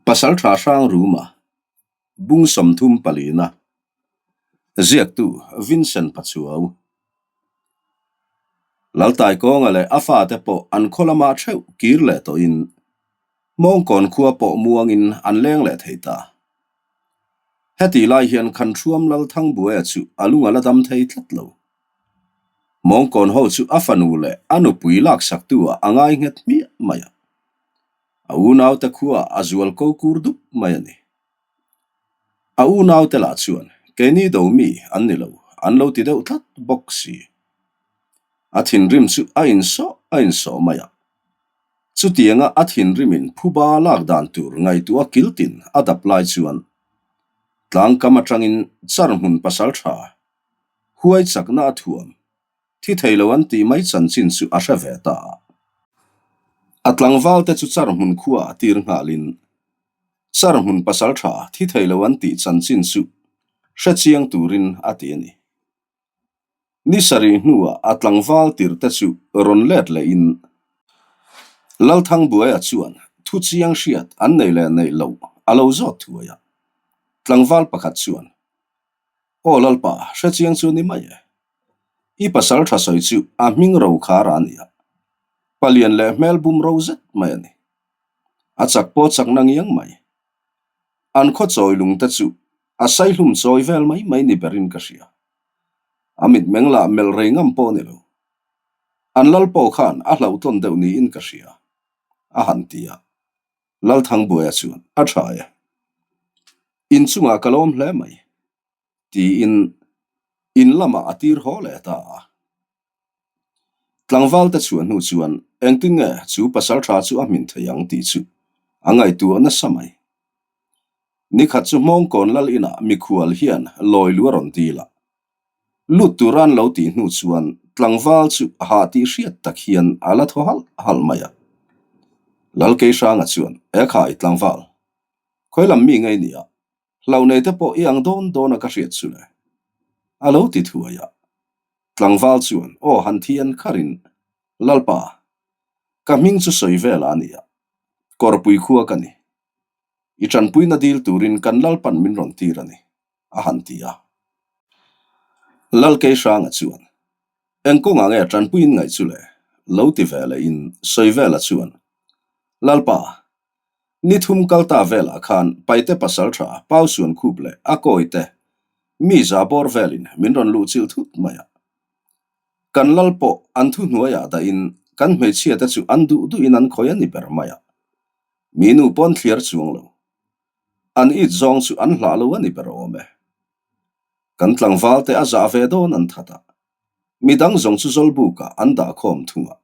Pasalṭha Hrangruma, Bung 34-na, Ziaktu Vincent Pachuau. Laltaikawnga leh a fate pawh an khaw lamah theuh kir leh tawhin Hmawngkawn khua pawh muangin an leng leh thei ta. Hetih lai hian Khanhruam Lalthangbuaia chu a lung a la dam thei tlat lo. Hmawngkawn ho chu a fanu leh a nupui laksaktu ah a ngai nghet hmiah mai a. A unaute khuaah a zual ko kur dup mai a ni. A unaute lah chuan keini do mi an ni lo, an lo ti deuh tlat bawk si. A thinrim chu a insawh a insawh mai a. Chutianga a thinrimin phuba lak dan tur ngaihtuah kiltin a dap lai chuan tlangkam atangin char hmun pasal tha huai chakna a thuam Thi thei lo an tih mai chanchin chu a hre ve ta a. A tlangval te chu char hmun khua a tir nghalin char hmun pasal tha thi thei lo an tih chanchin chu hre chiang turin a ti a ni. Ni sarih hnuah a tlangval tir te chu rawn let lehin Lalthangbuaia chuan thu chiang hriat an nei leh neih loh a lo zawt thuai a. Tlangval pakhat chuan, Aw Lalpa, hre chiang chu ni mai e. I pasal tha sawi chu a hming ro khar a nia. Palian leh hmel bum ro zet mai a ni. A chak pawh chak na ngiang mai. An khaw chawi lung te chu a saihlum chawi vel mai mai ni berin ka hria. A mitmeng lah melh rei ngam pawh ni lo. An lal pawh khan a hlauhtlawn deuh niin ka hria, a han ti a. Lalthangbuaia chuan a tha e. Inchungah ka lawm hle mai. Tiin in lamah a tir haw leh ta a. Tlangval te chhuah hnu chuan engtin nge chu pasal tha chu a hmin thei ang tih chu a ngaihtuah nasa mai. Nikhat chu Hmawngkawn lal inah mikhual hian lawi lu a rawn dil a. Lut tura an lo tih hnu chuan tlangval chu hah tih hriat tak hian a la thaw halh halh mai a. Lalkeihranga chuan, Ekhai tlangval, khawilam mi ngei nia, Hlo nei te pawh i ang dawn dawn a ka hriat chu le. A lo ti thuai a. Tlangval chuan aw han thi an kharin, Lalpa, ka hming chu sawi vel a nia. Kawrpui khua ka ni. I tanpuina dil turin kan Lalpan min rawn tir a ni, a han ti a. Lalkeihranga chuan, Eng kawngah nge tanpuiin ngaih chu le? lo ti ve lehin Sawivela chuan, Lalpa, Ni thum kal ta velah khan Paite pasal tha Pau Suan Khup leh a kawi te mi za bawr velin min rawn luh chilh thut mai a. Kan lal pawh an thu hnuaiah dahin kan hmeichhia te chu an duh duhin an khawi a ni ber mai a. Mi nu pawn thliar chuang lo. An it zawng chu an hlah lo a ni ber awm e. Kan tlangval te a zah ve dawn an that a. Midang zawng chu Zawlbukah an dah khawm thung a.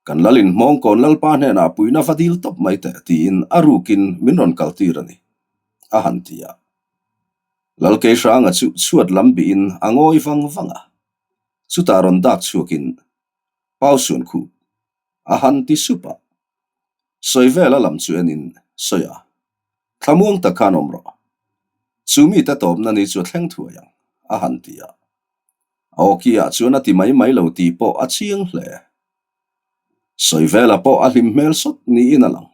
Kan lalin Hmawngkawn Lalpa hnenah puihna va dil tawp mai teh tiin a rukin min rawn kaltir a ni, a han ti a. Lalkeihranga chu chhuat lam bihin a ngawi vang vang a, chutah rawn dak chhuakin Pau suan khup a han ti sup a. Sawi vela lam chu enin sawi a, Thlamuang tak khan awm rawh, chu mite tawpna ni chu a thleng thuai ang, a han ti a. A awki-ah chuan a ti mai mai lo tih pawh a chiang hle. Sawivela pawh a hlim hmel sawt niin a lang.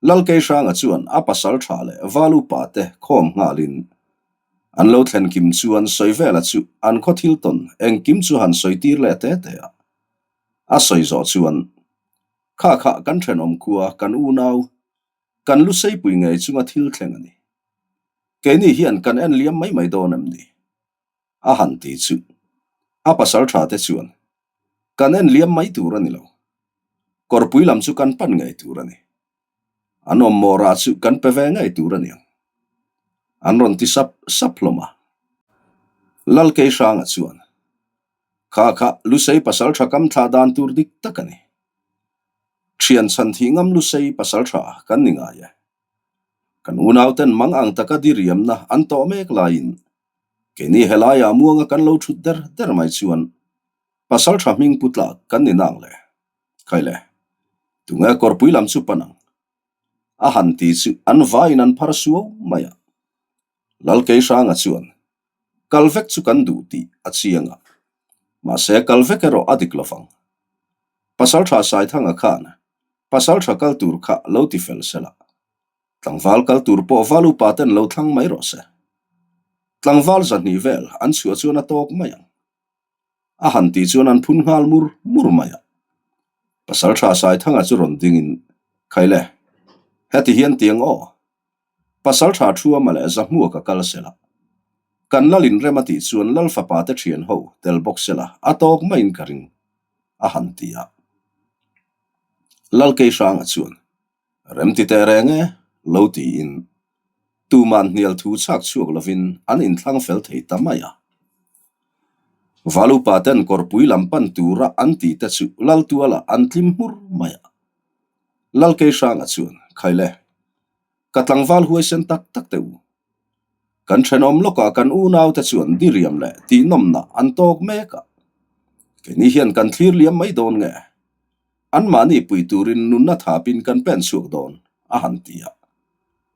Lalkeihranga chuan a pasal tha leh val upa te khawm nghalin an lo thlen kim chuan Sawivela chu an khaw thil tawn engkim chu han sawi tir leh te te a. A sawi zawh chuan, Kha kha kan thenawm khua kan unau, kan lu seipui ngei chunga thil thleng a ni. Keini hian kan en liam mai mai dawn em ni? A han ti chu. A pasal tha te chuan, Kan en liam mai tur a ni lo. Kawrpui lam chu kan pan ngei tur a ni. An awm mawrah chu kan pe ve ngei tur a ni ang. An rawn ti sap sap hlawm a. Lalkeihranga chuan, Kha kha Lusei pasal tha kam thlah dan tur dik tak a ni. Thian chhan thih ngam Lusei pasal tha kan ni ngai e. Kan unauten mang ang taka diriamna an tawh mek laiin keini helaiah muanga kan lo thut der der mai chuan pasal tha hming pu tlak kan ni nang le. Khai le, tunge kawrpui lam chu pan ang? A han ti chu an vaiin an phar suau mai a. Lalkeihranga chuan kal vek chu kan duh tih a chiang a, mahse kal vek erawh a dik lovang. Pasal tha Saithanga khan. Pasalṭha kal tur kha lo ti fel sela. Tlangval kal tur pawh val upa ten lo thlang mai rawh se. Tlangval 200 vel an chhuah chuan a tawk mai ang. A han tih chuan an phun nghal mur mur mai a. Pasalṭha Saithanga chu rawn dingin, Khaile, heti hian tiang aw. Pasalṭha Thuama leh Zahmuaka ka kal sela. Kan lal inrem a tih chuan lal fapa te ṭhian ho tel bawk sela a tawk maiin ka ring, a han ti a. Lal Keihranga chuan, Rem ti teh reng e, lo tiin tuman hnial thu chhak chhuak lovin an inthlang fel thei ta mai a. Valupa ten kawrpui lam pan tura an tih te chu Laltuala an tlim hmur mai a. Lal Keihranga chuan, Khaile, ka tlangval huaisen tak tak teh u. Kan thenawm lawkah kan unaute chuan diriam leh tihnawmna an tawk mek a. Keini hian kan thlir liam mai dawn nge? Anmahni pui turin nunna thapin kan pen chhuak dawn, a han ti a.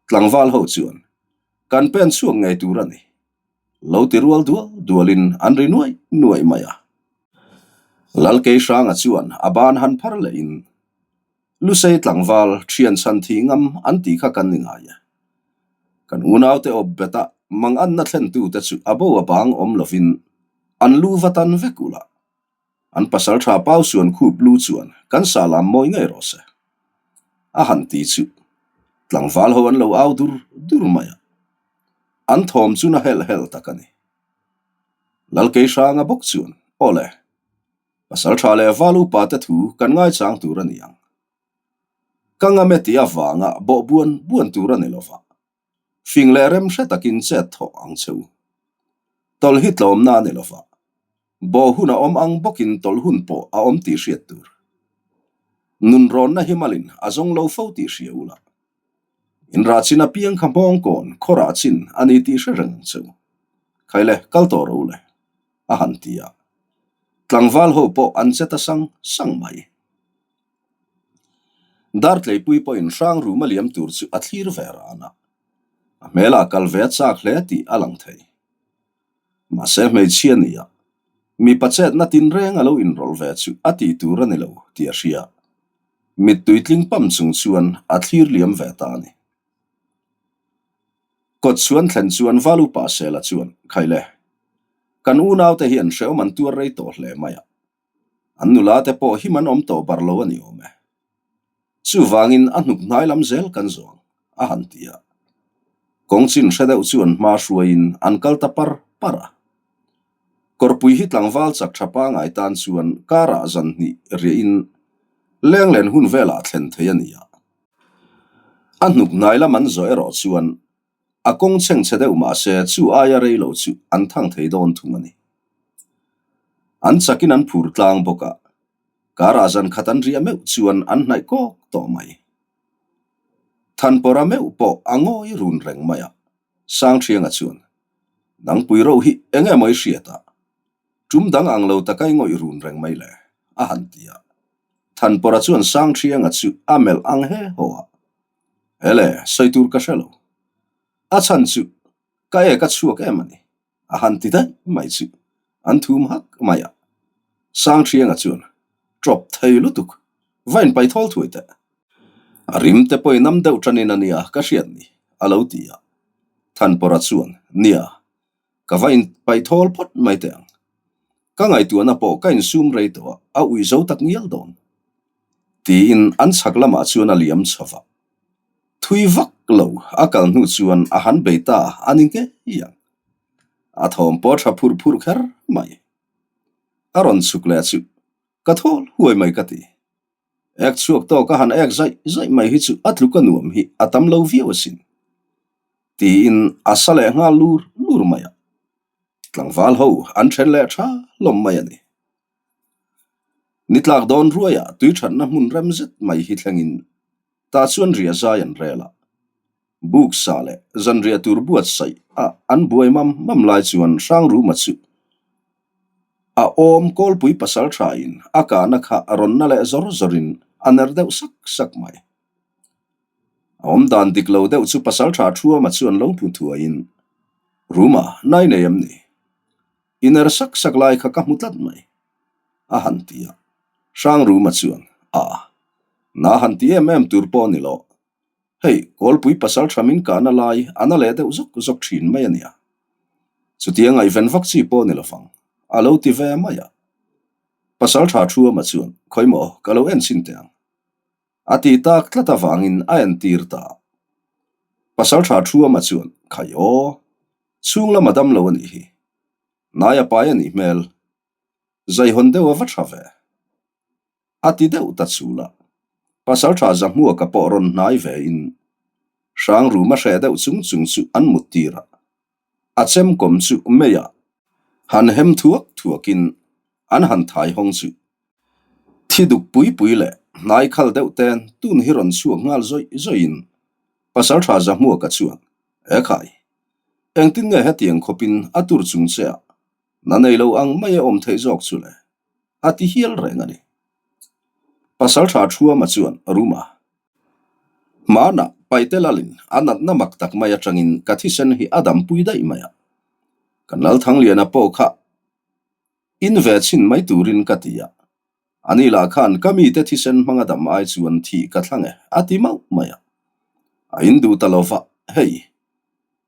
Tlangval ho chuan, Kan pen chhuak ngei tur a ni. Lo ti rual dual dualin an ri nuaih nuaih mai a. Lalkeihranga chuan a ban han phar lehin, Lusei tlangval thian chhan thih ngam an tih kha kan ni ngai e. Kan unaute awp bet a manganna thlentute chu a bo a bang awm lovin an lu va tan vek ulh a. An pasal tha pau suan khup lu chuan kan sa lam mawi ngei rawh se. A han ti chu tlangval ho an lo au dur dur mai a. An thawm chu na helh helh tak a ni. Lalkeihranga bawk chuan, Awle, Pasal tha leh val upa te thu kan ngaichang tur a ni ang. Ka ngam e tih avanga bawh buan buan tur a ni lova, fing leh rem hre takin chet thawh ang che u. Tawlh hi tlawmna a ni lova, bawh hun a awm ang bawkin tawlh hun pawh a awm tih hriat tur. Nunrawnna hi malin a zawng lo fo tih hria ula. Inrah chin apiang kha hmawngkawn khawrah chin a ni tih hre reng ang che u. Khaile, kal tawh ro le. a han ti a. Tlangval ho pawh an che ta sang sang mai. Dartleipui pawhin hrang rum a liam tur chu a thlir ve ran a. A hmelah kal ve a chak hle tih a lang thei. Mahse hmeichhia nia, mipa chetna tinreng a lo inrawlh ve chu a tih tur a ni lo tih a hria. Mittui tling pam chung chuan a thlir liam ve ta a ni. Kawt chuan thlen chuan Valupa Sela chuan, Khaile, kan unaute hian hrehawm an tuar rei tawh hle mai a, an nula te pawh him an awm tawh bar lo a ni awm e. Chuvangin a hnuk hnai lam zel kan zawng, a han ti a. Kawng chin hre deuh chuan hma hruaiin an kal ta par par a. Kawrpui hi tlangval chak tha pangai tan chuan karah zan hnih riahin lenglen hun velah thlen thei a ni a. A hnuk hnai lam an zawh erawh chuan a kawng chheng chhe deuh mah se chu aia rei lo chu an thang thei dawn thung a ni. An chakin an phur tlang bawk a, karah zan khat an riah meuh chuan an hnaih kawk tawh mai. Thanpawra meuh pawh a ngawi run reng mai a, Sangthianga chuan, Nangpui ro hi eng emaw i hriat a, tum dang ang lo taka i ngawih run reng mai le, a han ti a. Thanpawra chuan Sangthianga chu a melh ang he haw a, Hele, sawi tur ka hre lo. A chhan chu ka ek a chhuak em a ni, a han ti daih mai chu an thum hak mai a. Sangthianga chuan, Ṭawp thei lutuk, va inpai thawl thuai teh. A rim te pawhin nam deuh ṭanin a nia ka hriat ni, a lo ti a. Thanpawra chuan, Nia, Ka va inpaih thawl phawt mai teh ang. Ka ngaihtuahna pawh ka insum rei tawh a, a uih zo tak ngial dawn. Tiin an chhak lamah chuan a liam chho va. Thui vak lo a kal hnu chuan a han bei ta a ni ngei ang. A thawm pawh tha phurh phurh kher mai. A rawn chhuk leh chu ka thawl huai mai ka ti. Ek chhuak tawk a han ek zaih zaih mai hi chu a tluk a nuam hi a tam lo viau asin. Tiin a sa leh nghal lur lur mai a. Tlangval ho an then leh tha hlawm mai a ni. Ni tlak dawn ruaiah tui thatna hmun rem zet mai hi thlengin tah chuan ria zai an rel a. Buk sa leh zanriah tur buatsaih a an buai mam mam lai chuan Hrangruma chu A awm kawlpui pasal thain a kahna kha a rawn na leh zawr zawrin a ner deuh sak sak mai. A awm dan dik lo deuh chu pasal tha Thuama chuan lo hmu thuaiin, Ruma, nai nei em ni? I ner sak sak lai kha ka hmu tlat mai, a han ti a. Hrangruma chuan, A. Na han ti em em tur pawh a ni lo. Hei, Kawlpui pasal tha min kahna lai a na leh deuh zawk zawk thin mai a nia. Chutia ngaihven vak chi pawh a ni lovang, a lo ti ve mai a. Pasal tha thu ama chuan, Khawi maw, ka lo en chhin teh ang. A ti tak tlat avangin a entir ta. Pasal tha thu ama chuan, Khai aw, chhung lama dam lo a nih hi. Nai a pai a nih hmel. Zaihawn deuh a va tha ve. A ti deuh ta chul a. Pasaltha Zahmuaka pawh rawn hnai ve in Hrangruma hreh deuh chung chung chu an mut tir a. A chemkawm chu meiah han hem thuak thuak in an han thai hawng chu thi duk pui pui leh hnai khal deuh ten tun hi rawn chhuak nghal zawih zawih in Pasaltha Zahmuaka chuan, Ekhai, engtin nge hetiang khawp in a tur chung che a Na nei lo ang mai a awm theih zawk chu le, a ti hial reng a ni. Pasaltha Thuama chuan Ruma, Hmanah Paite Lalin a natna mak tak mai atangin ka thisen hi a dampui daih mai a, kan Lalthangliana pawh kha in ve chhin mai turin ka ti a, ani lah khan ka mite thisen hmanga dam ai chuan thih ka thlang e, a ti mauh mai a. A induh ta lova, hei,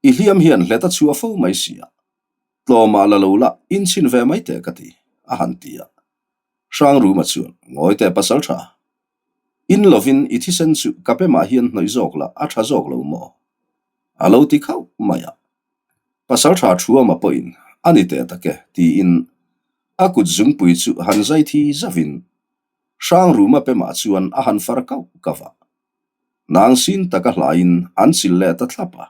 i hliam hian hlet a chhuah fo mai si a, Tlawmah la lo la, inchhin ve mai teh ka ti, a han ti a. Hrangruma chuan, Ngawi teh pasal tha. In lovin i thisen chu ka pe mah hian hnawih zawk la a tha zawk lo maw? A lo ti khauh mai a. Pasal tha Thuama pawhin, A ni teh tak e, tiin a kut zungpui chu han zai thi zavin Hrangruma pe mah chuan a han far kauh kauh a. Nang sin taka hlaiin an chil leh ta thlap a.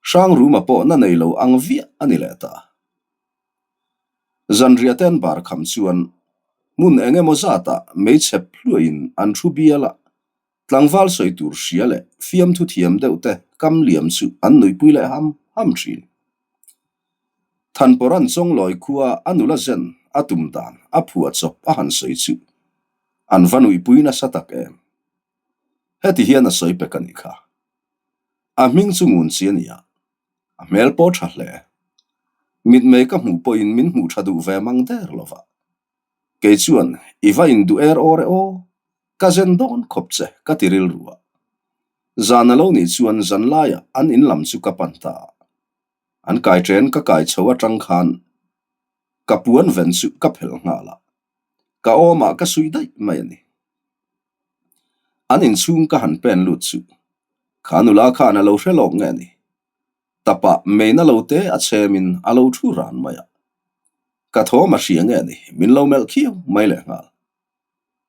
Hrangruma pawh na nei lo ang viah a ni leh ta. Zanriah te an bar kham chuan hmun eng emaw zatah meichhep hluahin an thu bial a, tlangval sawi tur hria leh fiamthu thiam deuh te kam liam chu an nuihpui leh ham ham thin. Thanpawra'n Chawnglawi khua a nula zen a tum dan a phuah chawp a han sawi chu an va nuihpui nasa tak em. Heti hian a sawi pek a nih kha. A hming chu ngun chi a ni a, a hmel pawh tha hle. Mitmei ka hmuh pawhin min hmuh tha duh ve mang der lo va. Kei chuan i va induh er awr e aw, ka zen dawn khawp che ka ti rilru a. Zan a lo nih chuan zan laiah an in lam chu ka pan ta a. An kai ṭen ka kai chho aṭang khan ka puan ven chu ka phelh nghal a, ka awmah ka suih daih mai a ni. An inchhung ka han pen lut chu kha nula khan a lo hre lawk nge ni? Tapah meina lo te a chhemin a lo thu ran mai a. Ka thawm a hria nge ni? Min lo melh khiau mai leh nghal.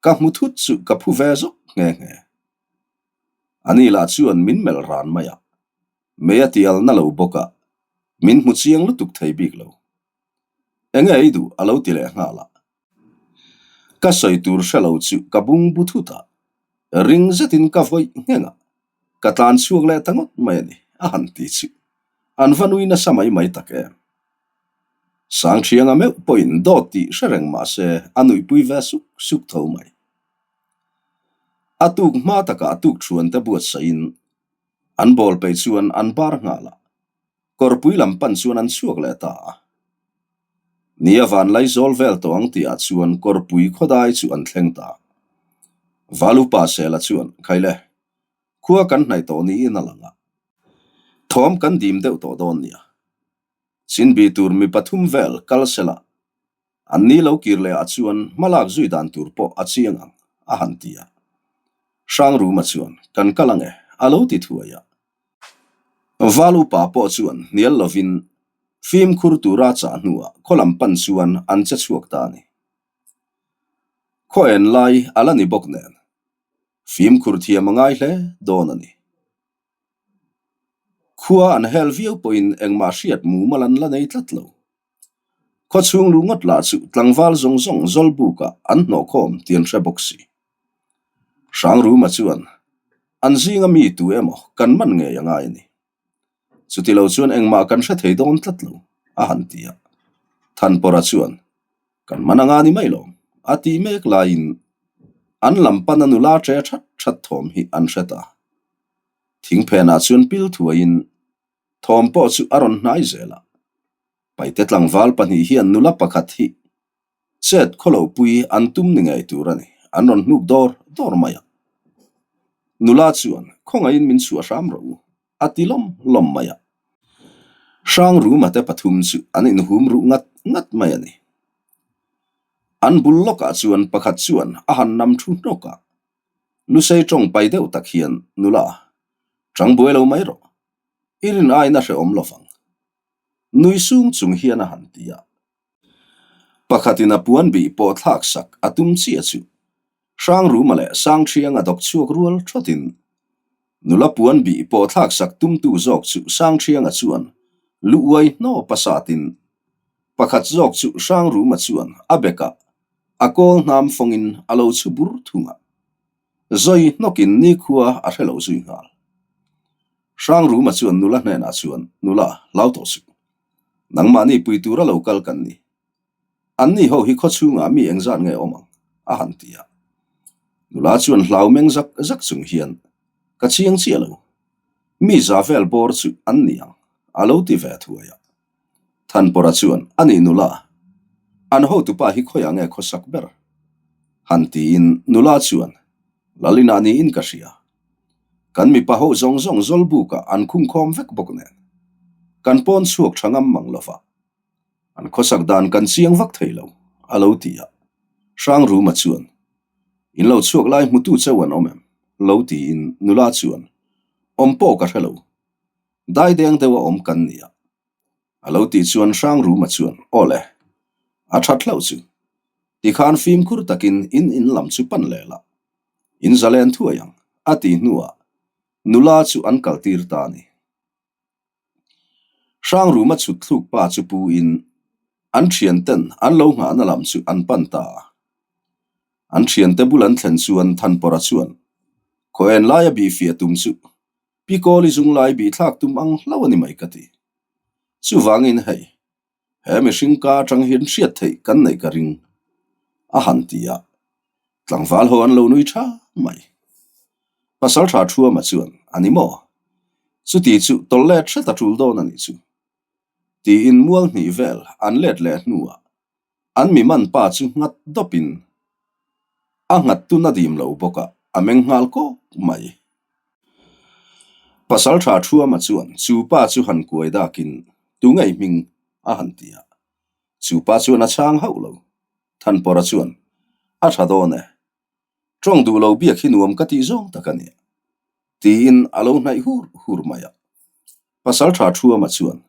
Ka hmu thut chu ka phu ve zawk nghe nghe. Ani lah chuan min melh ran mai a. Mei a tial na lo bawk a, min hmu chiang lutuk thei bik lo. Enge ei duh a lo ti leh nghal a. Ka sawi tur hre lo chu ka bung bu thut a, ring zetin ka vawih ngheng a, ka tlan chhuak leh ta ngawt mai a ni, a han ti chu. An va nui nasa mai mai tak em. Sangthianga meuh pawhin dawt tih hre reng mah se a nuihpui ve suk suk tho mai. A tuk hma takah a tuk thuan te buatsaihin an bawl peih chuan an bar nghal a. Kawrpui lam pan chuan an chhuak leh ta a. Ni a van lai zawl vel tawh ang tihah chuan kawrpui khawdai chu an thleng ta. Valupa Sela chuan, Khaile, khua kan hnaih tawh niin a lang a. Thawm kan dim deuh tawh dawn nia. Chinbi tur mi pathum vel kal sela An ni lo kir leh ah chuan hmalak zui dan tur pawh a chiang ang, a han ti a. Hrangruma chuan, Kan kal ang e, a lo ti thuai a. Val upa pawh chuan hnial lovin fimkhur tura chah hnuah khaw lam pan chuan an che chhuak ta a ni. Khaw en lai a la ni bawk nen, fimkhur thiam a ngai hle dawn a ni. Khua an hel viau pawhin engmah hriat mumal an la nei tlat lo. Khaw chhung lu ngawt lah chu tlangval zawng zawng Zawlbukah an hnawhkhawm tih an hre bawk si. Hrangruma chuan an zinga mi tu emaw kan man ngei a ngai a ni. Chuti lo chuan engmah kan hre thei dawn tlat lo, a han ti a. Thanpawrha chuan, Kan man anga ni mai lo, a ti mek laiin an lam pana nula ṭe that that thawm hi an hre ta. Thingphenah chuan pil thuaiin Thawm pawh chu a rawn hnai zel a. Paite tlangval pahnih hian nula pakhat hi chet khawlopui an tum ni ngei tur a ni. an rawn hnuk dawr dawr mai a. Nula chuan, Khawngaihin min chhuah hram rawh u, a ti lawm lawm mai a. Hrangruma te pathum chu an inhum ruh ngat ngat mai a ni. An bul lawkah chuan pakhat chuan a han nam thu hnawk a, Lusei tawng pai deuh tak hian, Nula, chang buai lo mai rawh. I rin aiin a hrehawm lo vang. Nui sung chung hian a han ti a. Pakhatin a puan bih pawh thlak sak a tum chiah chu Hrangruma leh Sangṭhianga dawk chhuak rual thawtin nula puan bih pawh thlak sak tumtu zawk chu Sangṭhianga chuan lu uai hnawp a satin pakhat zawk chu Hrangruma chuan a bekah a kawl hnam fawngin a lo chhu bur thung a. Zawi hnawkin nikhua a hre lo zui nghal. Hrangruma chuan nula hnenah chuan, Nula, hlau tawh suh. Nangmahni pui tura lo kal kan ni. Anni ho hi khaw chhungah mi engzat nge awm ang? a han ti a. Nula chuan hlau meng zak zak chung hian, Ka chiang chiah lo. Mi za vel bawr chu an ni ang, a lo ti ve thuai a. Thanpawra chuan, A nih nula, an hotupa hi khawiah nge khawsak ber? han tiin nula chuan, Lalina niin ka hria. Kan mipa ho zawng zawng zawlbukah an khungkhawm vek bawk nen. Kan pawn chhuak tha ngam mang lova. An khawsak dan kan chiang vak thei lo, a lo ti a. Hrangruma chuan, In lo chhuak lai hmutu cheu an awm em? lo tiin nula chuan, Awm pawh ka hre lo. Daideng deuha awm kan ni a. A lo tih chuan Hrangruma chuan, Aw le, a that hlauh chu. Tikhan fimkhur takin in in lam chu pan leh la. In zalen thuai ang, a ti hnuah nula chu an kaltir ta a ni. Hrangruma chhut thluk pa chu pu in an thianten an lo nghahna lam chu an pan ta a. An thiante bul an thlen chuan Thanpawra chuan, Khaw en laia bihfiah tum chu Pi Kawli zung lai bih thlak tum ang hlauh a ni mai ka ti. Chuvangin hei, he mihring ka atang hian hriat theih kan neih ka ring, a han ti a. Tlangval ho an lo nui tha mai. Pasal tha Thuama chuan, A ni maw? Chuti chu tawlh let hret a tul dawn a nih chu. Tiin mual hnih vel an let leh hnuah An mi man pa chu nghat dawpin a nghat tun a dim lo bawk a, a meng nghal kawk mai. Pasal tha Thuama chuan chu pa chu han kuai dakin tu ngei hming a han ti a, chu pa chuan a chhang hauh lo. Thanpawra chuan, A tha dawn e, tawng duh lo biak hi nuam ka tih zawng tak a nia, tiin a lo hnaih hur hur mai a. Pasal tha Thuama chuan,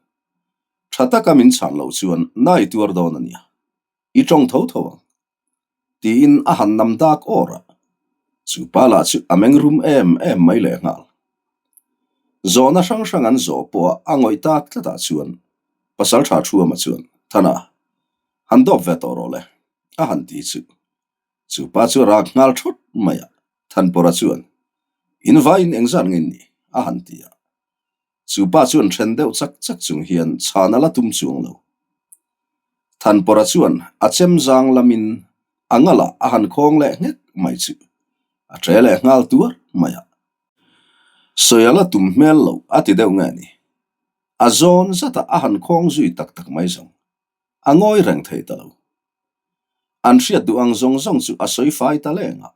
Tha taka min chhan loh chuan na i tuar dawn a nia, i tawng tho tho ang, tiin a han nam dak awr a, chu pa lah chu a meng rum em em mai leh nghal. Zawhna hrang hrang an zawh pawha a ngawih tak tlatah chuan Pasal Tha Thuama chuan, Thana, han dawp ve tawh rawh le, a han ti chu. Chu pa chu a rak nghal thawt mai a, Thanpawra chuan, In vaiin engzat nge in nih? a han ti a. Chu pa chuan then deuh chak chak chung hian chhan a la tum chuang lo. Thanpawra chuan a chem zang lamin a ngalah a han khawng leh nghek mai chu a ṭe leh nghal tuar mai a. Sawi a la tum hmel loh a ti deuh nge ni? A zawn zatah a han khawng zui tak tak mai zawng. A ngawi reng thei ta lo. An hriat duh ang zawng zawng chu a sawi fai ta leng a.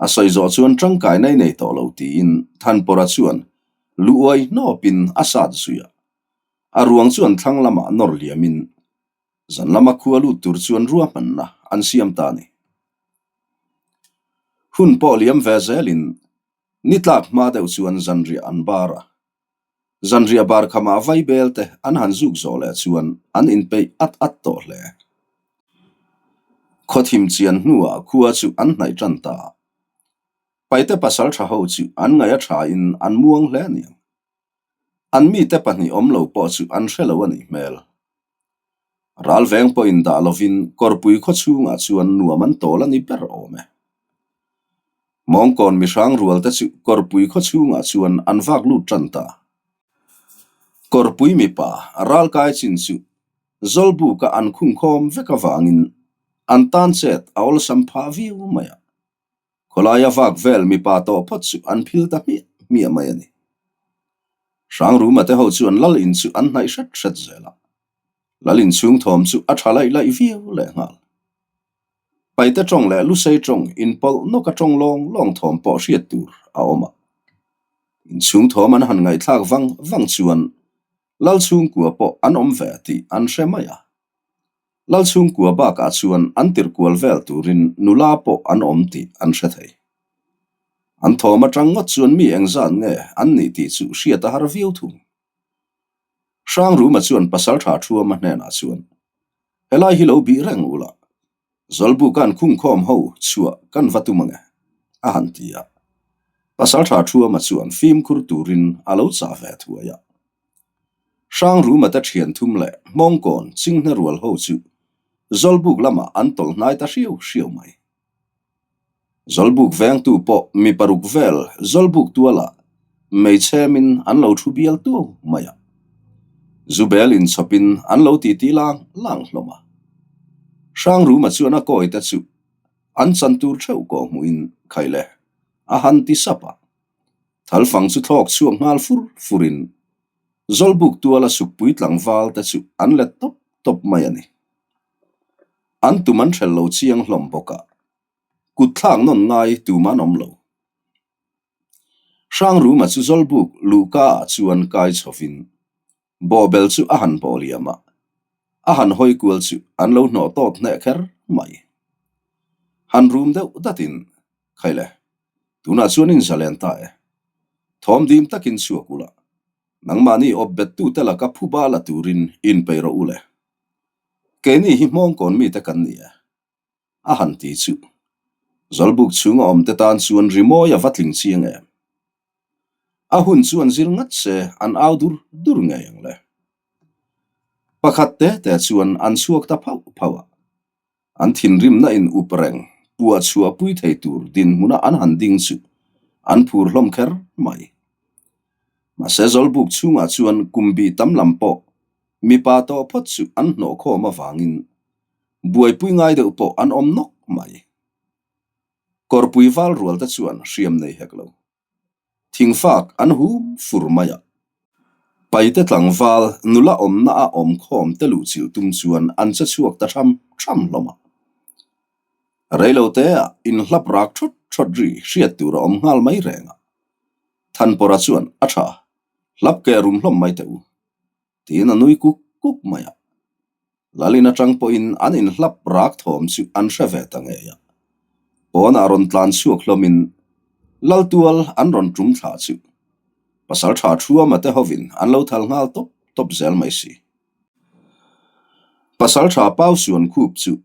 A sawi zawh chuan tangkai nei nei tawh lo tiin Thanpawra chuan lu uai hnawpin a sat zui a. A ruang chuan thlang lamah nawr liamin zan lama khua lut tur chuan ruahmanna an siam ta a ni. Hun pawh liam ve zelin ni tlak hma deuh chuan zanriah an bar a. Zanriah bar khamah vaibel te an han zuk zawh leh chuan an inpeih at at tawh hle. Khawthim chian hnuah khua chu an hnaih tan ta a. Paite pasal tha ho chu an ngaih a thain an muang hle aniang. An mite pahnih awm lo pawh chu an hre lo a nih hmel. Ralveng pawhin dah lovin kawrpui khaw chhungah chuan nuam an tawl a ni ber awm e. Mawngkawn mihrang rual te chu kawrpui khaw chhungah chuan an vak lut tan ta. Kawrpui mipa ralkai chin chu Zawlbuka an khungkhawm vek avangin an tan chet a awlsam phah viau mai a. Khawlaia vak vel mipa tawh phawt chu an phil ta hmiah hmiah mai a ni. Hrangruma te ho chuan lal in chu an hnaih hret hret zel a, lal in chhung thawm chu a tha laih laih viau leh nghal. Paite ṭawng leh Lusei ṭawng inpawlh nawka ṭawng lawng lawng thawm pawh hriat tur a awm a. Inchhung thawm an han ngaihthlak vang vang chuan Lalchhungkua pawh an awm ve tih an hre mai a. Lalchhungkua bakah chuan an tirh kual vel turin nula pawh an awm tih an hre thei. An thawm aṭang ngawt chuan mi engzat nge an nih tih chu hriat a har viau thung. Hrangruma chuan Pasalṭha Thuama hnenah chuan, Helai hi lo bih reng ula, Zawlbuka'n khungkhawm ho chhuah kan va tum ange, a han ti a. Pasalṭha Thuama chuan fimkhur turin a lo chah ve thuai a. Hrangruma te ṭhian thum leh Hmawngkawn chinghne rual ho chu Zawlbuk lamah an tawlh hnai ta hriau hriau mai. Zawlbuk vengtu pawh mi paruk vel Zawlbuk tualah meichhemin an lo thu bial tuau mai a. Zubel inchhawpin an lo titi lang lang hlawm a. Hrangruma chuan a kawite chu an chan tur theuh kawh hmuhin khai le a han ti sap a. Thalfang chu thlawk chhuak nghal fur furin Zawlbuk tuala sukpui tlangval te chu an let tawp tawp mai a ni. An tum an hrel lo chiang hlawm bawk a, kut thlak nawn ngai tum an awm lo. Hrangruma chu Zawlbuk luhka ah chuan kai chhovin bawhbel chu a han bawh liam a, a han hawi kual chu an lo hnawh tawt hneh kher mai. Han rum deuh datin, Khaile, tunah chuan in zalen ta e. Thawm dim takin chhuak ula, nangmahni awp bettute laka phuba la turin inpeih rawh u le. Keini hi hmawngkawn mite kan ni e, a han ti chu. Zawlbuk chhunga awmte tan chuan rimawi a va tling chiang em? A hun chu an zir ngat se an au dur dur ngei ang le. Pakhat te te chuan an chhuak ta phauh phauh a. An thinrimna in up reng puah chhuah pui thei tur dinhmuna an han ding chu an phur hlawm kher mai. Mahse Zawlbuk chhungah chuan kum bih tam lam pawh Mipa tawh phawt chu an hnawh khawm avangin buaipui ngai deuh pawh an awm nawk mai. Kawrpui val rual te chuan hriam nei hek lo. Thingfak an hum fur mai a. Paite tlangval nula awmna a awm khawm te luh chilh tum chuan an che chhuak ta tham tham hlawm a. Reilo te ah inhlap rak thawt thawt ri hriat tur a awm nghal mai reng a. Thanpawra chuan a tha hlap ke rum hlawm mai teh u. Tiin a nui kuk kuk mai a. Lalin atang pawhin an inhlap rak thawm chu an hre ve ta ngei a. Pawnah rawn tlan chhuak hlawmin Laltual an rawn tum thla chu Pasaltha Thuama te hovin an lo thal nghal tawp tawp zel mai si. Pasaltha Pau Suan Khup chu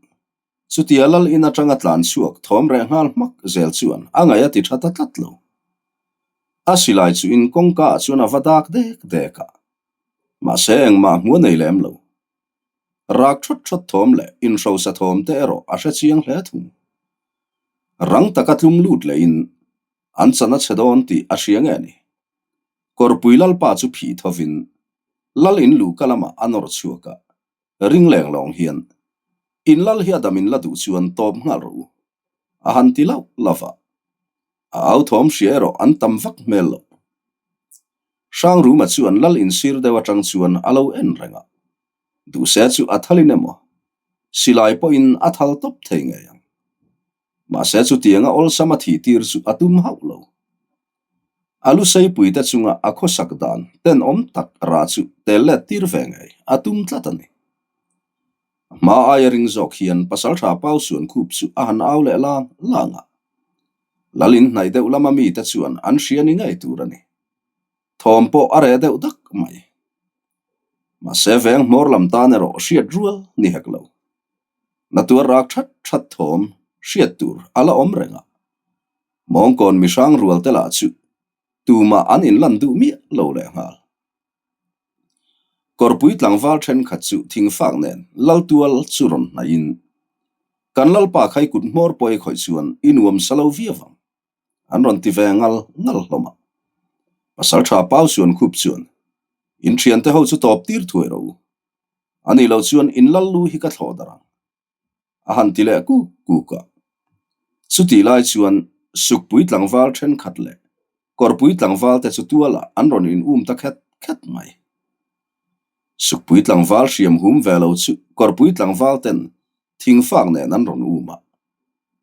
chutia Lal in atanga tlan chhuak thawm reh nghal hmak zel chuan a ngaih a ti tha ta tlat lo. A silai chu in kawngka ah chuan a va dak dek dek a, mahse engmah hmu a nei lem lo. Rak thawt thawt thawm leh inhrosa thawm te erawh a hre chiang hle thung. Rang taka tlum lut lehin an chan a chhe dawn tih a hria nge ni? Kawrpui Lalpa chu phih thovin Lal in luhka lamah a nawr chhuak a, ring leng lawng hian, In lal hi a dam in la duh chuan tawp nghal rawh u, a han ti lauh lauh a. A au thawm hria erawh an tam vak hmel loh. Hrangruma chuan lal insir deuh atang chuan a lo en reng a, duhse chu a thalin emaw, silai pawhin a thal tawp thei ngei ang. Mahse chutianga awlsam a thih tir chu a tum hauh lo. A lu seipuite chunga a khawsak dan tenawm tak rah chu tel let tir ve ngei a tum tlat a ni. A hma aia ring zawk hian Pasaltha Pau Suan Khup chu a han au leh lang lang a. Lal in hnaih deuh lama mite chuan an hria ni ngei tur a ni. Thawm pawh a reh deuh dak mai. Mahse veng hmawr lam tan erawh hriat rual ni hek lo. Na tuar rak that that thawm hriat tur a la awm reng a. Mawngkawn mihrang rual te lah chu tumah an inlan duh miah lo leh nghal. Kawrpui tlangval thenkhat chu thingfak nen Laltual chu rawn hnaihin, Kan Lalpa khai kut hmawr pawh i khawih chuan i nuam sa lo viau ang, an rawn ti ve ngal ngal hlawm a. Pasaltha Pau Suan Khup chuan, In thiante ho chu tawp tir thuai rawh u. A nih loh chuan in Lal lu hi ka thlawh darh ang. A han ti leh kuk kuk a. Chutih lai chuan Sukpui tlangval thenkhat leh Kawrpui tlangval te chu tualah an rawn in um ta khet khet mai. Sukpui tlangval hriam hum ve lo chu Kawrpui tlangval ten thingfak nen an rawn um a.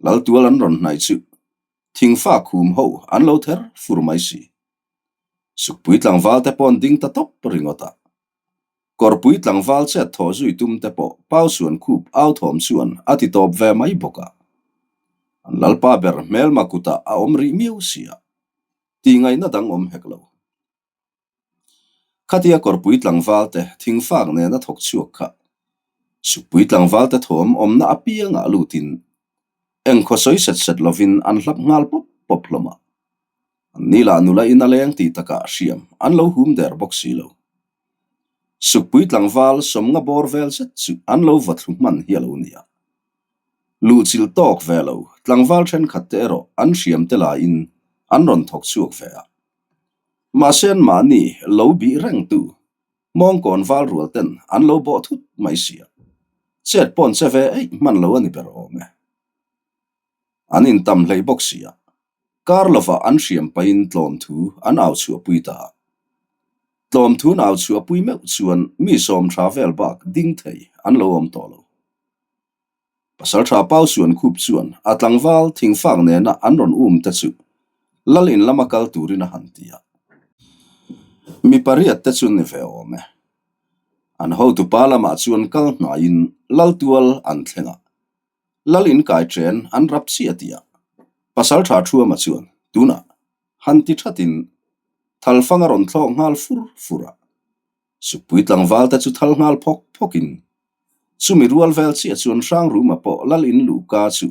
Laltual an rawn hnaih chu thingfa khum ho an lo ther fur mai si. Sukpui tlangval te paw'n ding ta tawp ringawt a. Kawrpui tlangval chet thawh zui tum te pawh Pau suan khup au thawm chuan a ti tawp ve mai bawk a. An lalpa ber hmelma kutah a awm rih miau si a, tihngaihna dang awm hek lo. Khatia kawrpui tlangval te thingfak nena thawk chhuak kha Sukpui tlangval te thawm awmna apiangah lutin engkhaw sawi set set lovin an hlap nghal pawp pawp hlawm a. An ni lah nula in a leng tih takah hriam an lo hum der bawk si lo. Sukpui tlangval sawmnga bawr vel zet chu an lo va thlu hman hi a lo ni a. Luhchilh tawk ve lo tlangval thenkhat te erawh an hriam te laiin an rawn thawk chhuak ve a. Mahse an mahni lo bih rengtu mawngkawn val rual ten an lo bawh thut mai si a, chet pawn che ve eih hman lo a ni ber awm e. An intam hlei bawk si a, kar lovah an hriam pahin tlawm thu an au chhuahpui ta a. Tlawm thu an au chhuahpui meuh chuan mi sawm tha vel bak ding thei an lo awm tawh lo. Pasalṭha Pau Suan Khup chuan a tlangval thingfak nena an rawn um te chu Lal in lama kal turin a han ti a. Mi pariat te chu ni ve awm e. An hotupa lamah chuan kal hnaiin Lal tual an thleng a. Lal in kai ṭen an rap chiah tih a. Pasalṭha Thuama chuan tunah han ti ṭhatin thalfang a rawn thlawk nghal fur fur a. Sukpui tlangval te chu thal nghal phawk phawkin chumi rual vel chiah chuan Hrangruma pawh lal in luhka chu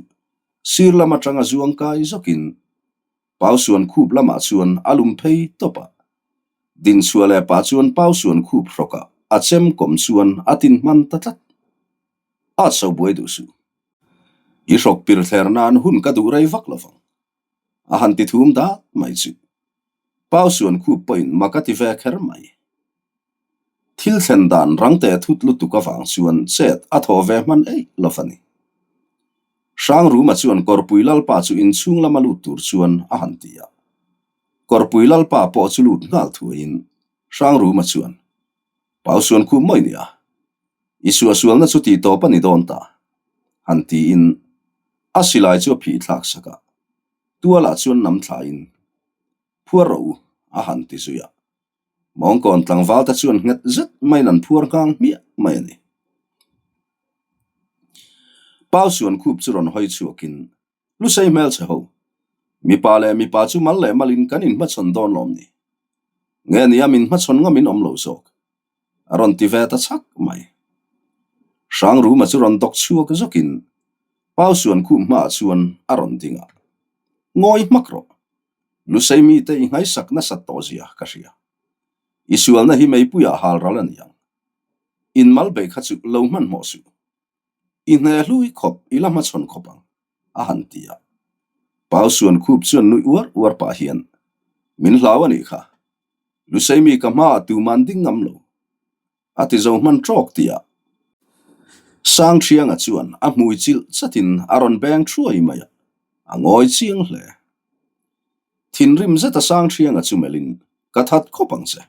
sir lam atanga zuang kai zawkin Pau suan khup lamah chuan a lum phei tawp a. Dinchhuah leh pah chuan Pau suan khup hrawkah a chem kawm chuan a tin hman ta tlat. At so buai duh suh. I hrawk pir thler nan hun ka duh rei vak lovang. A han ti thum dat mai chu. Pau suan khup pawhin mak a ti ve kher mai. Thil thlen dan rang teh thut lutuk avang chuan chet a thaw ve hman eih lo a ni. Hrangruma chuan Kawrpui Lalpa chu inchhung lama lut tur chuan a han ti a. Kawrpui Lalpa pawh chu lut nghal thuaiin Hrangruma chuan, Pau suan khup mawi nia, i suahsualna chu tih tawp a ni dawn ta, han tiin a silai chu a phih thlak sak a. Tualah chuan nam thlain, Phuar rawh u, a han ti zui a. Mawngkawn tlangval te chuan nghet zet maiin an phuar nghang hmiah mai a ni. Pau suan khup chu rawn hawi chhuakin, Lusei hmelchhe ho, mipa leh mipa chu mal leh malin kan inhmachhawn dawn lawm ni? Nge nia min hmachhawn ngamin awm lo zawk? A rawn ti ve ta chhak mai. Hrangruma chu rawn dawk chhuak zawkin Pau suan khup hmaah chuan a rawn ding a, Ngawi hmak rawh, Lusei mite i nghaisak nasat tawh zia ka hria. I sualna hi meipuiah hal ral a ni ang. In mal bei kha chu lo hmanhmawh suh. I hne hlui khawp i la hmachhawn khawp ang, a han ti a. Pau suan khup chuan nuih uar uar pah hian, Min hlau a nih kha. Lusei mi ka hmaah tuman ding ngam lo. A ti zo hman trawk tih a. Sangthianga chuan a hmui chilh chatin a rawn beng thuai mai a, a ngawi chiang hle. Thinrim zeta Sangthianga chu melhin, Ka that khawp ang che.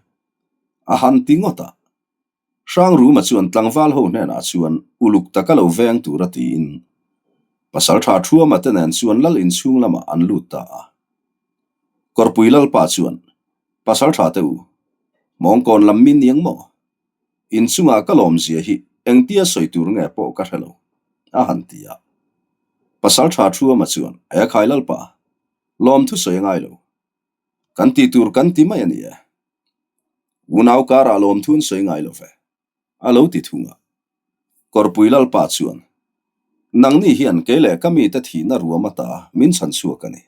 A han ti ngawt a. Hrangruma chuan tlangval ho hnenah chuan uluk taka lo veng tura tiin Pasaltha Thuama te nen chuan lal inchhung lamah an lut ta a. Kawrpui Lalpa chuan, Pasaltha te u, mawngkawn lam min iang maw? Inchungah ka lawmzia hi engtia sawi tur nge pawh ka hre lo, a han ti a. Pasaltha Thuama chuan, Ekhai Lalpa, lawmthu sawi a ngai lo. Kan tih tur kan ti mai a ni e. Unau karah lawmthu an sawi ngai lo ve, a lo ti thung a. Kawrpui Lalpa chuan, Nangni hian kei leh ka mite thihna ruam ata min chhan chhuak a ni.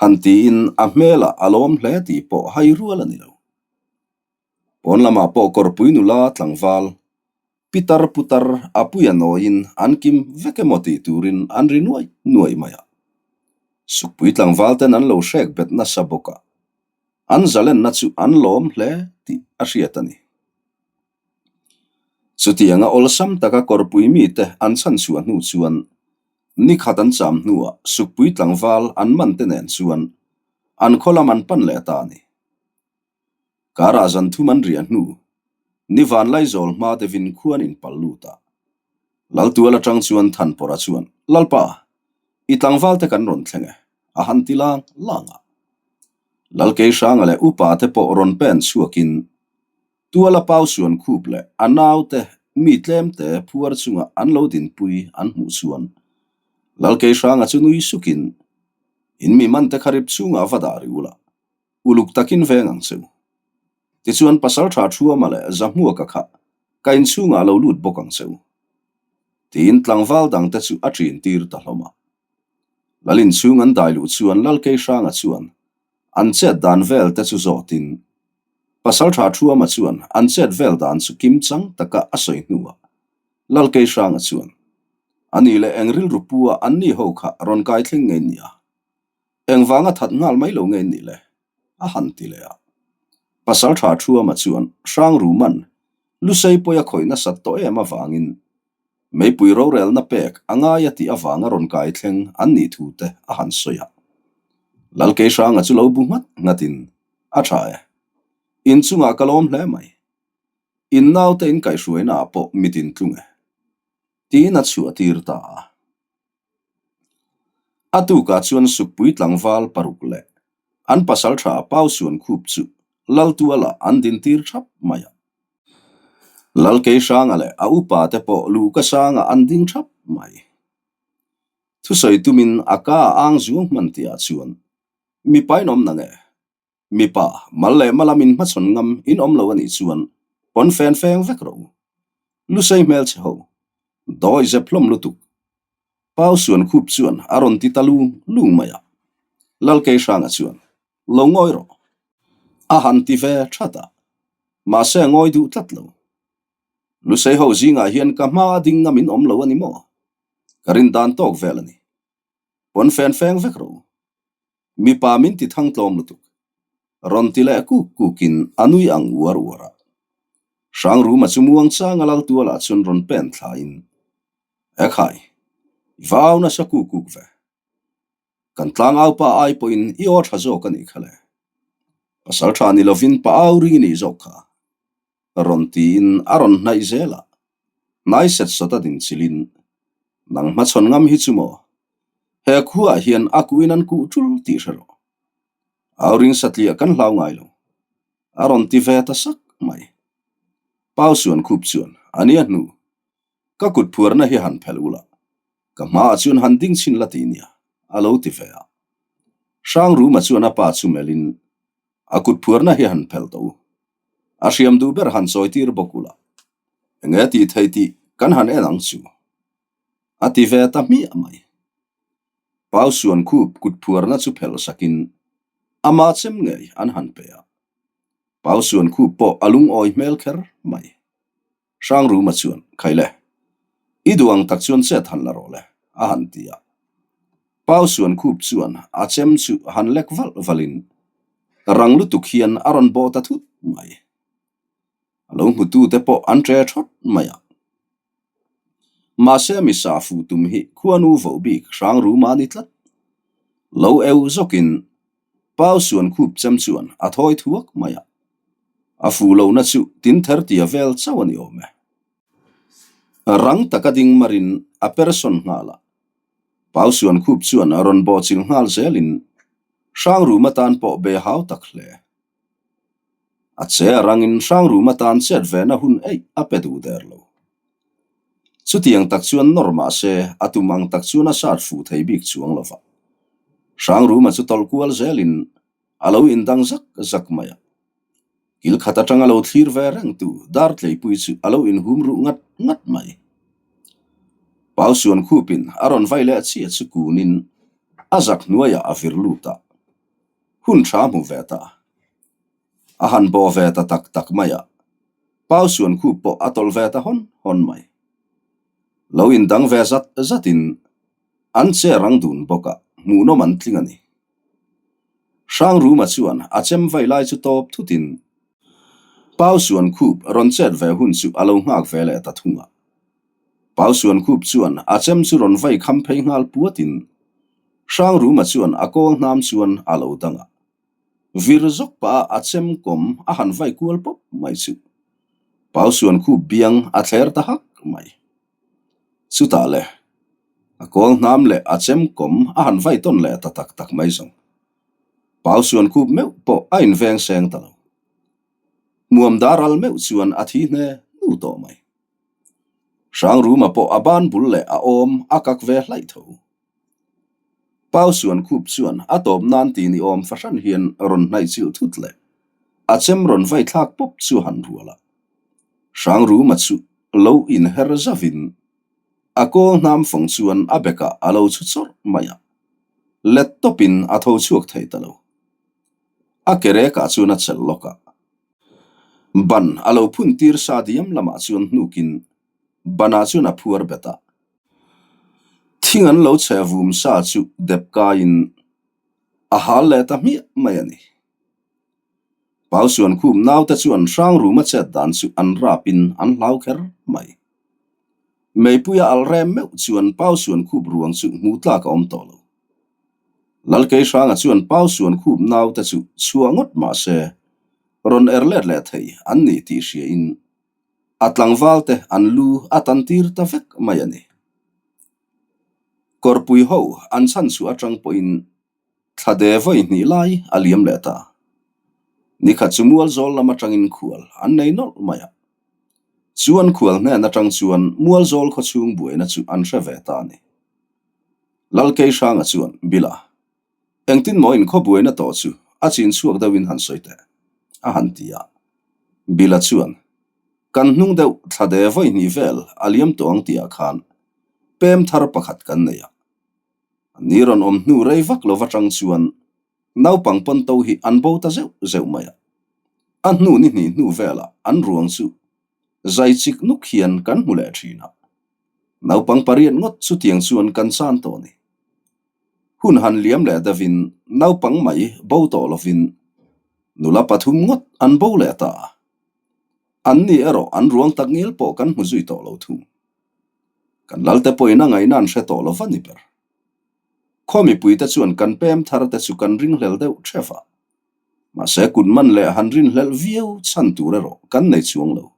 Han tiin a hmelah a lawm hle tih pawh hai rual a ni lo. Pawn lamah pawh kawrpui nula tlangval, pitar putar a puia nawiin an kim vek emaw tih turin an ri nuaih nuaih mai a. Sukpui tlangval ten an lo hrek bet nasa bawk a, an zalenna chu an lawm hle tih a hriat a ni. Chutianga awlsam taka kawrpui mite an chhanchhuah hnu chuan nikhat an cham hnuah sukpui tlangval an man te nen chuan an khaw lam an pan leh ta a ni. Karah zan thum an riah hnu, ni vanlaizawl hma deuhin khuan in pal lut a. Laltual atang chuan Thanpawrha chuan, Lalpa! I tlangval te kan rawn thleng e, a han ti lang lang a. Lalkeihranga leh upa te pawh rawn pen chhuakin Tuala pau suan khup leh a naute mi tlemte phuar chunga an lo dinpui an hmuh chuan Lalkeihranga chu nui sukin, In mi mante kha rip chungah va dah ri ula, uluk takin veng ang che u. Tichuan Pasaltha Thuama leh Zahmuaka kha ka inchhungah lo lut bawk ang che u. Tiin tlangval dangte chu a ṭin tir ta hlawm a. Lal inchhung an dai luh chuan Lalkeihranga chuan an chet dan vel te chu zawtin Pasaltha Thuama chuan an chet vel dan chu kim chang taka a sawi hnuah Lalkeihranga chuan a ni leh eng rilru pu a anni ho kha rawn kai thleng ngei nia. Engvanga that nghal mai lo nge nih le? a han ti leh a. Pasaltha Thuama chuan Hrangruman Lusei pawi a khawih nasat tawh em avangin meipui rorelna pek a ngai a tih avanga rawn kai thleng an nih thu te a han sawi a. Lalkeihranga chu lo bu nghat nghatin a tha e. Inchungah ka lawm hle mai. In naute in kaihhruaina ah pawh mit in tlung e. Tiin a chhuah tir ta a. A tukah chuan Sukpui tlangval paruk leh an pasal tha Pau Suan Khup chu Laltualah an dintir thap mai a. Lalkeihranga leh a upa te pawh luhka sangah an ding thap mai. Thusawi tumin a ka a ang zuang hman tihah chuan mipa in awm na nge? Mipa, mal leh malam in hmachhawn ngam in awm lo a nih chuan pawn fen feng vek rawh u. Lusei hmel che ho. Dawi zep hlawm lutuk. Pau suan khup chuan a rawn ti ta lung lung mai a. Lalkeihranga chuan, Lo ngawi rawh. A han ti ve that a. Mahse a ngawi duh tlat lo. Lusei ho zingah hian ka hma a ding ngam in awm lo a ni maw? Ka rin dan tawk vel a ni. Pawn fen feng vek rawh u. Mipa min ti thang tlawm lutuk. Rawn ti leh kuk kukin a nui ang uar uar a. Hrangruma chu muang changa lal tualah chuan rawn pen thlain, Ekhai, i va au nasa kuk kuk ve. Kan tlangau pa ai pawhin i aw tha zawk a nih kha le. Pasal tha ni lovin pa au ring i nih zawk kha. Rawn tiin a rawn hnaih zel a. Hnai set sawt a din chilhin, Nang hmachhawn ngam hi chu maw? He khuaah hian a kuhin an kuh tul tih hre rawh. Au ring satliah kan hlau ngai lo. A rawn ti ve ta sak mai. Pau suan khup chuan, A nia hnu. Ka kut phuarna hi han phelh ula, ka hmaah chuan han ding chhin la ti nia, a lo ti ve a. Hrangruma chuan a pa chu melhin, A kut phuarna hi han phelh tawh u. A hriam duh ber han chawitir bawk ula. Enge tih thei tih kan han en ang chu. A ti ve ta hmiah mai. Pau suan khup kut phuarna chu phelh sakin ama chem ngei an han pe a. Pau suan khup pawh a lungawi hmel kher mai. Hrangruma chuan, Khaile, i duh ang tak chuan chet han la rawh le, a han ti a. Pau suan khup chuan a chem chu han lek valh valhin rang lutuk hian a rawn bawh ta thut mai. A lo hmutute pawh an ṭe ṭhawt mai a. Mahse mi sa fuh tum hi khuanu voh bik Hrangruma a ni tlat. Lo eu zawkin Pau suan khup chem chuan a thawi thuak mai a. A fuh lohna chu tin ther tia vel chauh a ni awm e. Rang taka ding marin a person nghal a. Pau suan khup chuan a rawn bawhchilh nghal zelin Hrangruma tan pawh be hau tak hle. A che a rangin Hrangruma tan chet vena hun eih a pe duh der lo. Chutiang tak chuan nawr mah se a tum ang tak chuan a sat fuh thei bik chuang lo va. Hrangruma chu tawlh kual zelin a lo indang zak zak mai a. Kil khat atanga lo thlir ve rengtu Dartleipui chu a lo inhum ruh ngat ngat mai. Pau suan khupin a rawn vai leh chiah chu kunin a zak hnuaiah a vir lut a. Hun tha hmu ve ta. A han bawh ve ta tak tak mai a. Pau suan khup pawh a tawlh ve ta hawn hawn mai. Lo indang ve zat zatin an che rang dun bawk a, hmuhnawm an tling a ni. Hrangruma chuan a chem vai lai chu tawp thutin Pau suan khup rawn chet ve hun chu a lo nghak ve leh ta thung a. Pau suan khup chuan a chem chu rawn vai kham phei nghal puatin Hrangruma chuan a kawl hnam chuan a lo dang a. Vir zawk pah a a chem kawm a han vai kual pawp mai chu Pau suan khup biang a thler ta hak mai. Chutah le. A kawl hnam leh a chem kawm a han vai tawn leh ta tak tak mai zawng. Pau suan khup meuh pawh a inveng seng ta lo. Hmuam dar al meuh chuan a thi hne hnu tawh mai. Hrangruma pawh a ban bul leh a awm a kak ve hlaih tho. Pau suan khup chuan a tawp nan ti ni awm fahran hian rawn hnaih chilh thut leh a chem rawn vai thlak pawp chu han rual a. Hrangruma chu lo inher zavin a kawl hnam fawng chuan a bekah a lo chhu chawrh mai a, let tawpin a tho chhuak thei ta lo. A ke rekah chuan a chelh lawk a. Ban a lo phun tir sa diam lamah chuan hnukin banah chuan a phuar bet a. Thing an lo chhe vum sa chu dep kaiin a hal leh ta hmiah mai a ni. Pau suan khum naute chuan hrang ruma chet dan chu an rapin an hlau kher mai. Meipuia al rem meuh chuan Pau suan khup ruang chu hmuh tlak a awm tawh lo. Lalkeihranga chuan Pau suan khup naute chu chhuah ngawt mah se rawn er let leh thei an ni tih hriain a tlangval te an lu a tan tir ta vek mai a ni. Kawrpui ho an chhan chhuah atang pawhin thla de vawi hnih lai a liam leh ta. Nikhat chu Mualzawl lam atangin khual an nei nawlh mai a. Chu an khual hnen atang chuan Mualzawl khawchhung buaina chu an hre ve ta a ni. Lalkeihranga chuan, Bila, engtin maw in khawbuaina tawh chu a chin chhuak deuhin han sawi teh, a han ti a. Bila chuan, Kan hnung deuh thla de vawi hnih vel a liam tawh ang tihah khan pem thar pakhat kan nei a. Ni rawn awm hnu rei vak lo atang chuan naupang pawn to hi an bo ta zeuh zeuh mai a. A hnu ni hnih hnu velah an ruang chu zai chik nuk hian kan hmu leh thin a. Naupang pariat ngawt chutiang chuan kan chan tawh a ni. Hun han liam leh deuhin naupang mai bo tawh lovin nula pathum ngawt an bo leh ta a. An ni erawh an ruang tak ngial pawh kan hmu zui tawh lo thung. Kan lalte pawhin a ngaihna an hre tawh lo va ni ber. Khaw mipuite chuan kan pem thar te chu kan ringhlel deuh theuh a. Mahse kut man leh han rinhlelh viau chhan tur erawh kan nei chuang lo.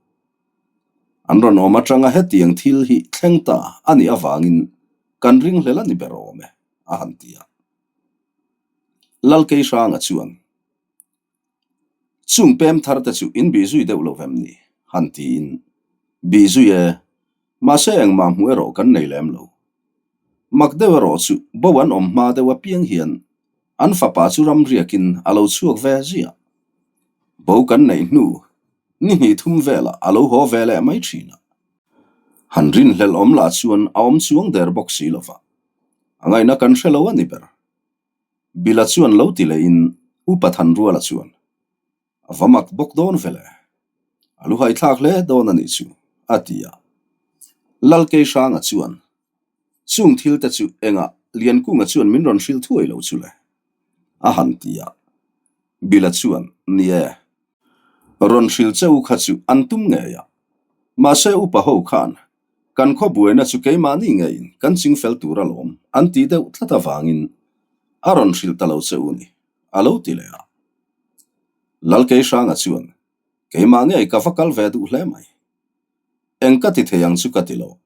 An rawn awm atanga hetiang thil hi thleng ta a nih avangin kan ringhlel a ni ber awm e, a han ti a. Lalkeihranga chuan, Chung pem thar te chu in bih zui deuh lo vem ni? han tiin, Bih zui e, mahse engmah hmuh erawh kan nei lem lo. Mak deuh erawh chu bo an awm hma deuh apiang hian An fapa chu ram riakin a lo chhuak ve ziah. Bo kan neih hnu ni hnih thum velah a lo haw ve leh mai thin a. Han rinhlelh awm lah chuan a awm chuang der bawk si lova, a ngaihna kan hre lo a ni ber. Bila chuan lo ti lehin Upa Thanruala chuan, A va mak bawk dawn vele, a lu haithlak hle dawn a nih chu, a ti a. Lalkeihranga chuan, Chung thil te chu engah Liankunga chuan min rawn hrilh thuai lo chu le? A han ti a. Bila chuan, Ni e, rawn hrilh che u kha chu an tum ngei a. Mahse upa ho khan kan khaw buaina chu keimahni ngeiin kan chingfel tur alawm an ti deuh tlat avangin a rawn hrilh ta lo che u ni, a lo ti leh a. Lalkeihranga chuan, Keimah ngei ka va kal ve duh hle mai. Eng ka ti thei ang chu ka ti lo.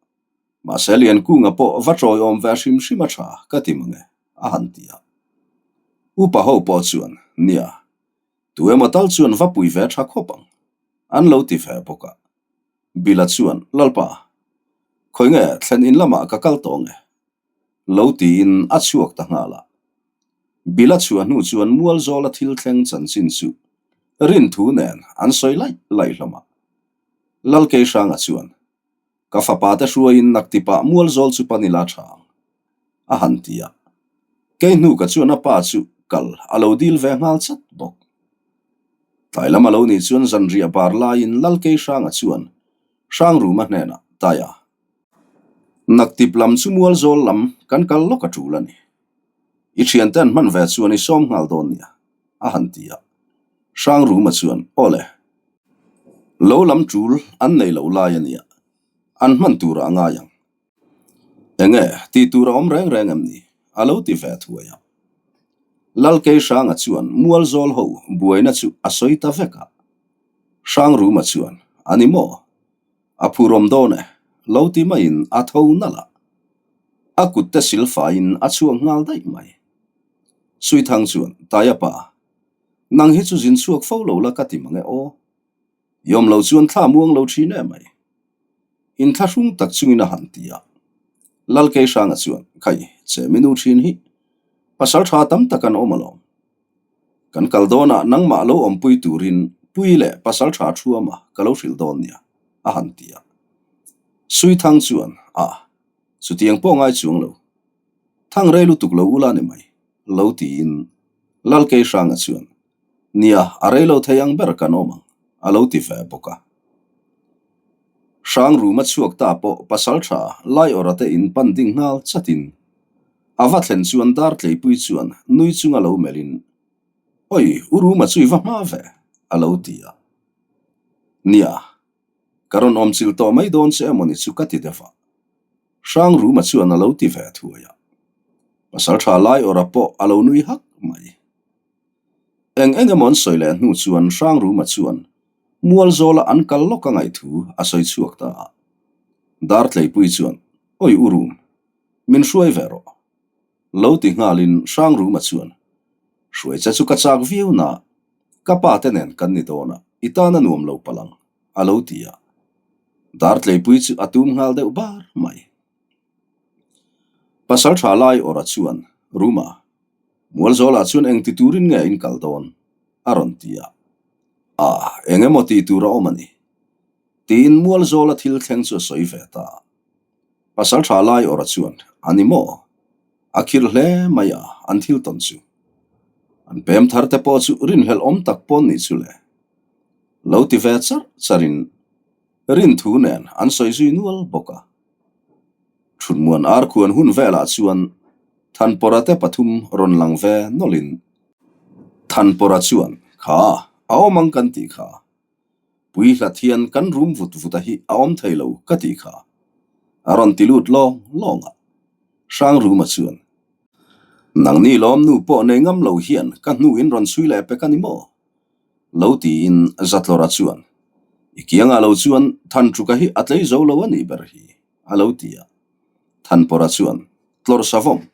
Mahse Liankunga pawh va tawiawm ve hrim hrim a tha ka ti mange, a han ti a. Upa ho pawh chuan, Nia, tu emaw tal chuan va pui ve tha khawp ang, an lo ti ve bawk a. Bila chuan, Lalpa, khawi nge thlen in lamah ka kal tawh nge? Lo tiin a chhuak ta nghal a. Bila chhuah hnu chuan Mualzawla thil thleng chanchin chu rinthu nen an sawi laih laih hlawm a. Lalkeihranga chuan, Ka fapa te hruaiin naktipah Mualzawl chu pan ila tha ang, a han ti a. Kei hnu ka chuan a pa chu kal a lo dil ve nghal chat bawk. Tlai lam a lo nih chuan zanriah bar laiin Lalkeihranga chuan Hrangruma hnenah, Taia, naktip lam chu Mualzawl lam kan kal lawk a tul a ni. I thiante an hman ve chuan i sawm nghal dawn nia, a han ti a. Hrangruma chuan, Aw le, lo lam tul an nei loh lai a nia, an hman turah a ngai ang. Enge, tih tur a awm reng reng em ni? a lo ti ve thuai a. Lalkeihranga chuan Mualzawl ho buaina chu a sawi ta vek a. Hrangruma chuan, A ni maw? A phurawm dawn e, lo ti maiin a tho nalh a. A kutte sil faiin a chhuak nghal daih mai. Suithang chuan, Taia pa, nang hi chu zin chhuak fo lo la ka ti mang e aw. I awm lo chuan thla muang lo thin em mai. Inthlahrung tak chungin a han ti a. Lalkeihranga chuan, Khai, che minu thin hi pasal tha tam tak an awm alawm. Kan kal dawnah nangmah lo awmpui turin Pui leh pasal tha thuama ka lo hrilh dawn nia, a han ti a. Suithang chuan, A, chutiang pawh ngai chuang lo. Thang rei lutuk lo ula ni mai, lo tiin Lalkeihranga chuan, Nia, a rei lo thei ang ber kan awm ang, a lo ti ve bawk a. Hrangruma chhuak ta pawh pasal tha Laiawrha te in pan ding nghal chatin a va thlen chuan dar tleipui chuan nui chunga lo melhin, Oi, u Ruma chu i va hma ve, a lo ti a. Nia, ka rawn awm chilh tawh mai dawn che emawni chu ka ti deuh a. Hrangruma chuan a lo ti ve thuai a. Pasal tha Laiawrha pawh a lo nui hak mai. Eng eng emaw an sawi leh hnu chuan Hrangruma chuan Mualzawla an kal lawk a ngaih thu a sawi chhuak ta a. Dartleipui chuan, Oi u Rum, min hruai ve rawh. Lo ti nghalin Hrangruma chuan, Hruai che chu ka chak viau na, ka pa te nen kan ni dawn a, i tan a nuam lo palh ang, a lo ti a. Dartleipui chu a tum nghal deuh bar mai. Pasal tha lai awrah chuan, Ruma, Mualzawlah chuan eng ti turin nge in kal dawn? a rawn ti a. A, eng emaw tih tur a awm a ni. Tiin Mualzawla thil thleng chu a sawi ve ta a. Pasal tha lai awrah chuan, A ni maw? A khirh hle mai a, an thil tawn chu. An pem thar te pawh chu rinhlelh awm tak pawn nih chu le. Lo ti ve charh charhin Rinthu nen an sawi zui nual bawk a. Thutmuan arkhuan hun velah chuan Thanpawra te pathum rawn lang ve nawlhin Thanpawra chuan, Kha, a awm ang kan tih kha. Puihlat hian kan rum vut vut a hi a awm thei lo ka tih kha. A rawn ti lut lawng lawng a. Hrangruma chuan, Nangni lawmnu pawh nei ngam lo hian ka hnu in rawn chhui leh pek a ni maw? Lo tiin Zatlawra chuan, I kiangah lo chuan Thanṭuka hi a tlei zo lo a nih ber hi, a lo ti a. Thanpawra chuan, Tlawrh savawm.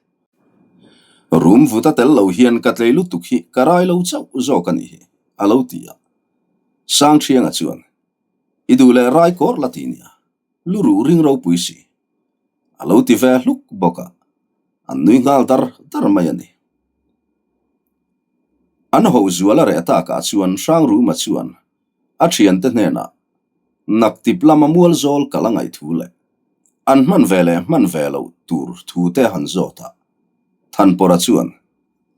Rum vut a tel lo hian ka tlei lutuk hi ka rai lo chauh zawk a nih hi, a lo ti a. Sangṭhianga chuan, I duh leh rai kawr la ti nia, lu ruh ring ropui si. A lo ti ve hluk bawk a, an nui nghal dar dar mai a ni. An ho zual a reh takah chuan Hrangruma chuan a thiante hnenah Naktip lama mual zawl kal a ngaih thu leh an hman ve leh hman ve loh tur thu te han zawt a. Thanpawra chuan,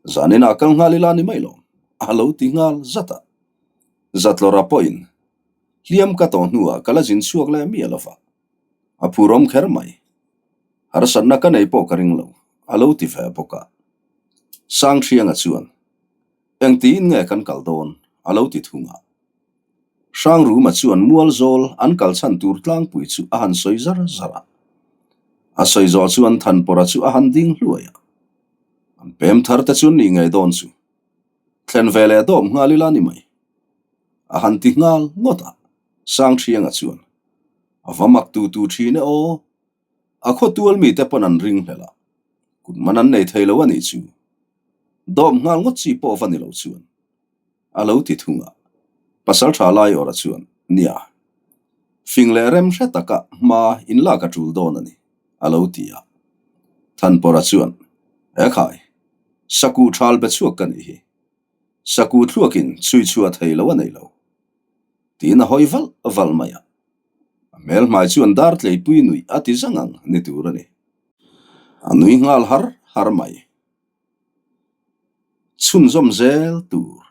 Zaninah kal nghal ila ni mai lo, a lo ti nghal zat a. Zatlawra pawhin, Hliam ka tawh hnuah ka la zin chhuak leh miah lova. A phurawm kher mai. Harsatna ka nei pawh ka ring lo, a lo ti ve bawk a. Sangṭhianga chuan, Engtiin nge kan kal dawn? a lo ti thung a. Hrangruma chuan Mualzawl an kal chhan tur tlangpui chu a han sawi zar zar a. A sawi zawh chuan Thanpawra chu a han ding hluai a. An pem thar te chu an nih ngei dawn chu. Thlen ve leh dawp nghal ila ni mai. A han ti nghal ngawt a. Sangṭhianga chuan, A va mak tu tu ṭhin e aw. A khawtual mite pawn an ring hlel a, kut man an nei thei lo a nih chu. Dawp nghal ngawt chi pawh va ni lo chuan a lo ti thung a. Pasalṭha Laiawra chuan, Nia, fing leh rem hre taka hma in lak a ṭul dawn a ni, a lo ti a. Thanpawra chuan, Ekhai, sakuh ṭhal be chhuak ka nih hi. Sakuh thluakin chhui chhuah thei lo a nei lo. Tiin a hawi valh valh mai a. A hmel hmai chuan dar tleipui nuih a ti zang ang ni tur a ni. A nui nghal har har mai. Chhunzawm zel tur.